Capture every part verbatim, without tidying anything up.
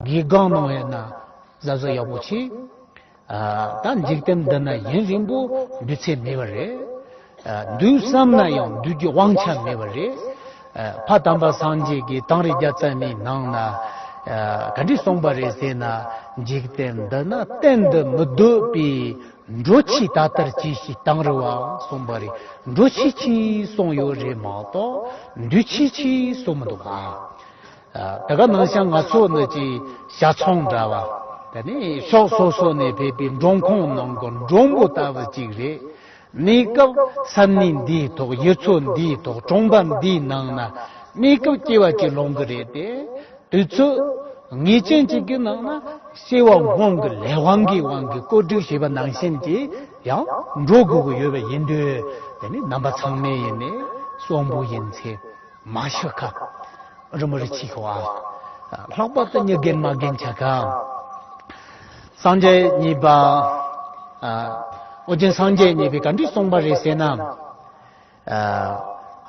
ཡིག་སྒང་ནང་ཡོད་ན་གཟབ་གཟབ་ཡག་པོ་བྱེད། ཨ། ད་འཇིག་རྟེན་འདི་ན་ཡུན་རིང་པོ་འདུག་ཚེ་མེད་པ་རེད། ཨ། འདུག་བསམ་ན་ཡང་འདུག་རྒྱུ་དབང་ཆ་མེད་པ་རེད། ཨ། ཕ་དམ་པ་སངས་རྒྱས་ཀྱིས་དིང་རི་བརྒྱ་རྩ་གཉིས་ནང་ན། ཨ། ག་འདྲ་གསུངས་པ་རེད་ཟེར་ན། འཇིག་རྟེན་འདི་ན་གཏན་དུ་མི་སྡོད་པའི་འགྲོ་ཆས་ད་ལྟར་གྱིས་ཤིག་དིང་རི་བ་གསུངས་པ་རེད། འགྲོ་ཆས་ཀྱིས་གསུངས་ཡོད་རེད་མ་གཏོགས་འདུག་ཆས་ཀྱིས་གསུངས་མི་འདུག་ག་ཨ། ད་ག་ནང་བཞིན་ང་ཚོ་ནི་ཅིག་བྱ་ཚང་འདྲ་བ། དེ་ནས་ཕྱོགས་སོ་སོ་ནས་ཕེབས་པའི་མགྲོན་ཁང་ནང་གི་མགྲོན་པོ་ལྟ་བུ་ཅིག་རེད། གནས་སྐབས་ས་གནས་འདིའི་ཐོག་ཡུལ་ཚོ་འདིའི་ཐོག་གྲོང་པ་འདིའི་ནང་ན་གནས་སྐབས་སྐྱེ་བ་གཅིག་ལོངས་གི་རེད་དེ། དུས་ཚོད་ངེས་ཅན་གཅིག་གི་ནང་ན་སྐྱེ་བ་སྔོན་གྱི་ལས་དབང་གི་དབང་གིས་བཀོད་སྒྲིག་བྱས་པ་ནང་བཞིན་གྱིས་ཡང་འགྲོ་དགོས་ཀྱི་ཡོད་པ་ཡིན་དུས། དེ་ནི་རྣམ་པ་ཚང་མས་ཡིན་ནས་གསོན་པོ་ཡིན་ཚེ། མ་ཤི་ཁ། རི་མོ་རི་ཆི་ཤོ་ཨ། ལྷག་པར་དུ་མྱི་རྒན་མ་རྒན་ཆ་ཁ། སངས་རྒྱས་གཉིས་པ། ཨ། ཨོ་རྒྱན་སངས་རྒྱས་གཉིས་པས་ག་འདྲ་གསུངས་པ་རེད་ཟེར་ན། ཨ།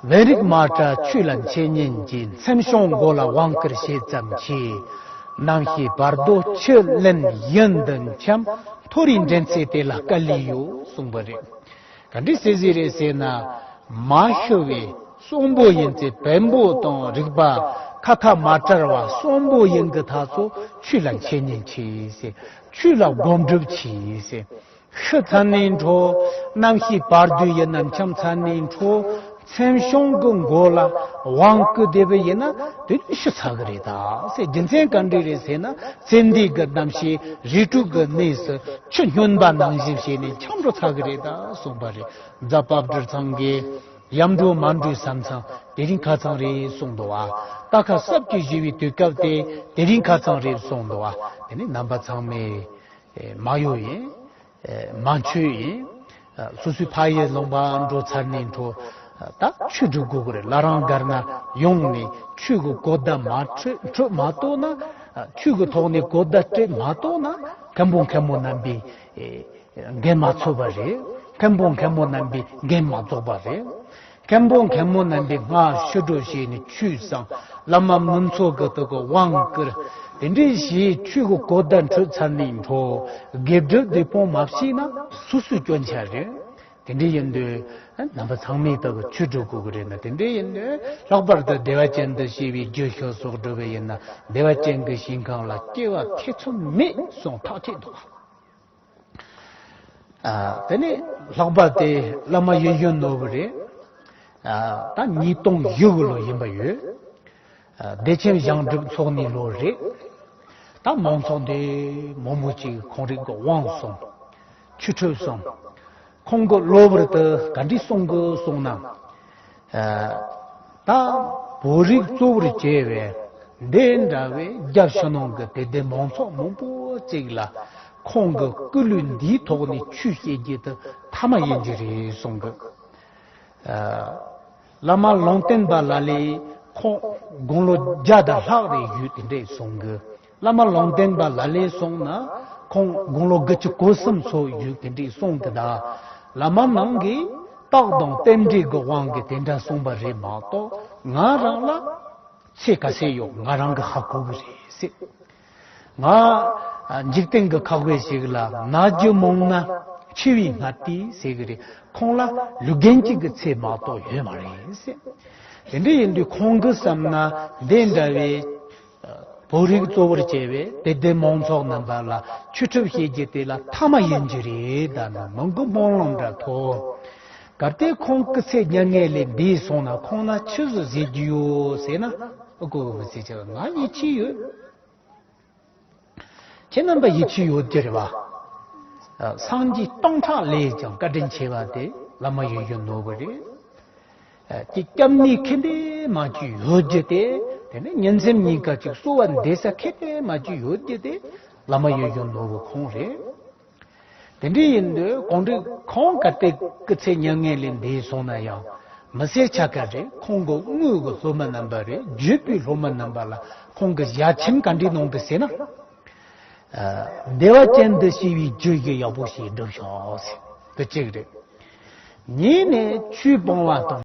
བོད་རིགས་མ་བྲལ་ཆོས་ལ་འཆད་ཉན་གྱིས། མཚན་བྱང་མགོ་ལ་དབང་བསྐུར་བྱེད་ཙམ་གྱིས། རྣམ་ཤེས་བར་དོ་ཆུ་ལེན་ཡུན་དུ་འཁྱམས། མཐོ་རིས་འགྲན་ཚད་དེ་ལ་དཀའ་ལས་ཡོད་གསུངས་པ་རེད། ག་འདྲ་ཟེར་ཟིག་རེད་ཟེར་ན། མ་ཤི་བའི་གསོན་པོ་ཡིན་ཚེ་བེམ་པོ་དང་རིག་པ་ཁ་ཐག་མ་བྲལ་བ་གསོན་པོ་ཡིན་གི་ཐག་ཚོ་ཆོས་ལ་འཆད་ཉན་བྱེད་ཟེར། ཆོས་ལ་སྒོམ་སྒྲུབ་བྱེད་ཟེར། ཤི་ཚར་ནས་འཕྲོ། རྣམ་ཤེས་བར་དོ་ཡུན་ནམ་འཁྱམས་ཚར་ནས་འཕྲོ། མཚན་བྱང་གི་མགོ་ལ་དབང་བསྐུར་བསྡད་པ་ཡིན་ན་དེ་ནི་ཤི་ཚར་གི་རེད་ད་ཟེར། རྒྱུ་མཚན་ག་འདྲ་རེད་ཟེར་ན། ཚེ་འདས་ཀྱི་རྣམ་ཤེས་རིགས་དྲུག་གི་གནས་སུ་ཆུ་སྨྱོན་པ་ནང་བཞིན་བྱས་ནས་འཁྱམས་འགྲོ་ཚར་གི་རེད་ད་གསུངས་པ་རེད། རྫ་དཔལ་སྤྲུལ་ཚང་གིས་ཡར་འགྲོ་མར་འགྲོའི་ས་མཚམས་དེ་རིང་ཁ་སང་རེད་གསུངས་འདུག་བ། རྟ་ཁ་སྲབ་ཀྱིས་བཞུས་པའི་དུས་སྐབས་དེ་དེ་རིང་ཁ་སང་རེད་གསུངས་འདུག་བ། དེ་ནི་རྣམ་པ་ཚང་མས་མ་གཡོ་ཡིན། མ་འཆོས་ཡིན། སོ་སོའི་ཕ་ཡུལ་ལུང་པ་འགྲོ་ཚར་ནས་འཕྲོ། ད་ཆོས་སྒྲུབ་དགོས་ཀྱི་རེད། བླ་རང་སྒར་ན་ཡོང་ནས་ཆོས་ཀྱི་གོ་བརྡ་མ་འཕྲོད་འཕྲོད་མ་གཏོགས་ན། ཆོས་ཀྱི་ཐོག་ནས་གོ་བརྡ་སྤྲད་མ་གཏོགས་ན། མཁན་པོ་མཁན་མོ་རྣམ་པས་འགན་མ་ཚུགས་པ་རེད། མཁན་པོ་མཁན་མོ་རྣམ་པས་འགན་མ་རྫོགས་པ་རེད། མཁན་པོ་མཁན་མོ་རྣམ་པས་སྔར་ཕྱི་དྲོ་བྱས་ནས་ཆོས་བསང་། བླ་མ་མུན་ཚོགས་ཀྱི་དུ་གི་དབང་བསྐུར། དེ་འདྲའི་ཞེས་ཆོས་ཀྱི་གོ་བརྡ་འཕྲོད་ཚར་ནས་འཕྲོ། དགེ་སྒྲུབ་སྡིག་སྤོང་མ་བྱས་ན་སོ་སོའི་སྐྱོན་ཆ་རེད། དེ་འདྲ་ཡིན་དུས་རྣམ་པ་ཚང་མས་དུ་གི་ཆོས་སྒྲུབ་དགོས་ཀྱི་རེད་ན། དེ་འདྲ་ཡིན་དུས་ལྷག་པར་དུ་བདེ་བ་ཅན་དུ་སྐྱེ་བའི་རྒྱུ་ཤོག་སོགས་སྒྲུབ་པ་ཡིན་ན། བདེ་བ་ཅན་གྱི་ཞིང་ཁམས་ལ་སྐྱེ་བ་ཐེ་ཚོམ་མེད་གསུངས་ཐག་ཆོད་འདུག་ཨ། དེ་ནས་ལྷག་པར་དེ་བླ་མ་ཡིད་བཞིན་ནོར་བུ་རེད། ཨ། ད་ཉིས་སྟོང་བཞི་གི་ལོ་ཡིན་པ་ཡོད། ཨ། བདེ་ཆེན་ཞིང་སྒྲུབ་འཚོགས་ནིའི་ལོ་རེད། ད་མང་ཚོགས་འདི་མང་པོ་ཅིག་ཁོང་རིགས་ཀྱི་དབང་སོང་། ཆོས་ཁྲིད་སོང་། ཁོང་གི་གློ་བུར་དུ་ག་འདྲ་གསུང་གི་གསུང་ན། ཨ། ད་བོད་རིགས་གཙོ་བོར་བྱས་པའི་འདི་འདྲ་བའི་རྒྱ་ཕྱི་ནང་གི་དད་ལྡན་མང་ཚོགས་མང་པོ་ཅིག་ལ་ཁོང་གི་སྐུ་ལུས་འདིའི་ཐོག་ནས་ཆོས་བཤད་རྒྱུ་དེ་ཐ་མ་ཡིན་གྱི་རེད་གསུང་གི། ཨ། བླ་མ་ལུང་བསྟན་པ་ལ་ལས་ཁོང་དགུང་ལོ་བརྒྱ་དང་ལྷག་རེ་ཡོད་དེ་འདྲས་གསུང་གི། བླ་མ་ལུང་བསྟན་པ་ལ་ལས་སོང་ན་ཁོང་དགུང་ལོ་དགུ་བཅུ་གོ་གསུམ་ཚོ་ཡོད་དེ་འདྲས་གསུང་གི། ད་བླ་མ་ནང་གི་རྟགས་དང་རྟེན་འབྲེལ་གྱི་དབང་གིས་དེ་འདྲ་གསུངས་པ་རེད་མ་གཏོགས། ང་རང་ལ་ཚེ་ག་ཚད་ཡོད་ང་རང་གི་ཧ་གོ་གི་རེད་ཟེར། ང་འཇིག་རྟེན་གྱི་ཁག་པའི་ཞིག་ལ་ན་རྒྱུ་མང་ན་འཆི་བའི་སྔ་ལྟས་ཟེར་གི་རེད། ཁོང་ལ་ལུས་རྒན་གཅིག་གི་ཚེ་མ་གཏོགས་ཡོད་མ་རེད་ཟེར། དེ་འདྲ་ཡིན་དུས་ཁོང་གི་བསམ་ན་འདི་འདྲ་བའི་བོད་རིགས་གཙོ་བོར་བྱས་པའི་དད་ལྡན་མང་ཚོགས་རྣམ་པ་ལ་ཆོས་ཁྲིད་བཤད་རྒྱུ་དེ་ལ་ཐ་མ་ཡིན་རྒྱུ་རེད། ད་ནི་མི་དགེ་སྨོན་ལམ་འདྲ་ཐོབ། གལ་ཏེ་ཁོང་སྐུ་ཚེ་མྱ་ངན་ལས་འདས་སོང་ན་ཁོང་ན་ཆི་ཟིག་ཟེར་རྒྱུ་ཡོད་ཟེར་ན། ཨ་ཁུ་མི་ཚེ་ཆེ་བ་ང་ཡིད་ཆེས་ཡོད། ཁྱེད་རྣམ་པ་ཡིད་ཆེས་ཡོད་རྒྱུ་རེད་བ། ཨ། སངས་རྒྱས་སྟོང་ཕྲག་ལས་ཀྱང་བཀའ་དྲིན་ཆེ་བ་དེ་བླ་མ་ཡིད་བཞིན་ནོར་བུ་རེད། ཨ། ཀྱི་སྐྱབས་གནས་ཁེ་འདི་མ་ཅིག་ཡོད་རྒྱུ་དེ། དེ་ནས་ཉིན་མཚན་གཉིས་ཀ་ཅིག་གསོལ་བ་འདེབས་ས་ཁེ་འདི་མ་ཅིག་ཡོད་རྒྱུ་དེ་བླ་མ་ཡིད་བཞིན་ནོར་བུ་ཁོང་རེད། དེ་འདྲ་ཡིན་དུས་གང་འདྲ་ཁོང་ག་དེ་སྐུ་ཚེ་མྱ་ངན་ལས་འདས་སོང་ན་ཡང་མི་ཚེ་ཆ་ག་རེད། ཁོང་གི་དངོས་ཀྱི་སློབ་མ་རྣམ་པ་རེད། བརྒྱུད་པའི་སློབ་མ་རྣམ་པ་ལ་ཁོང་གི་ཞལ་ཆེམས་ག་འདྲ་གནང་འདུག་ཟེར་ན། ཨ། བདེ་བ་ཅན་དུ་སྐྱེ་བའི་རྒྱུ་ཞིག་ཡག་པོ་ཞིག་སྒྲུབ་ཤོག་ཟེར། དེ་གཅིག་རེད། གཉིས་ནས་ཆོས་སྤོང་བ་དང་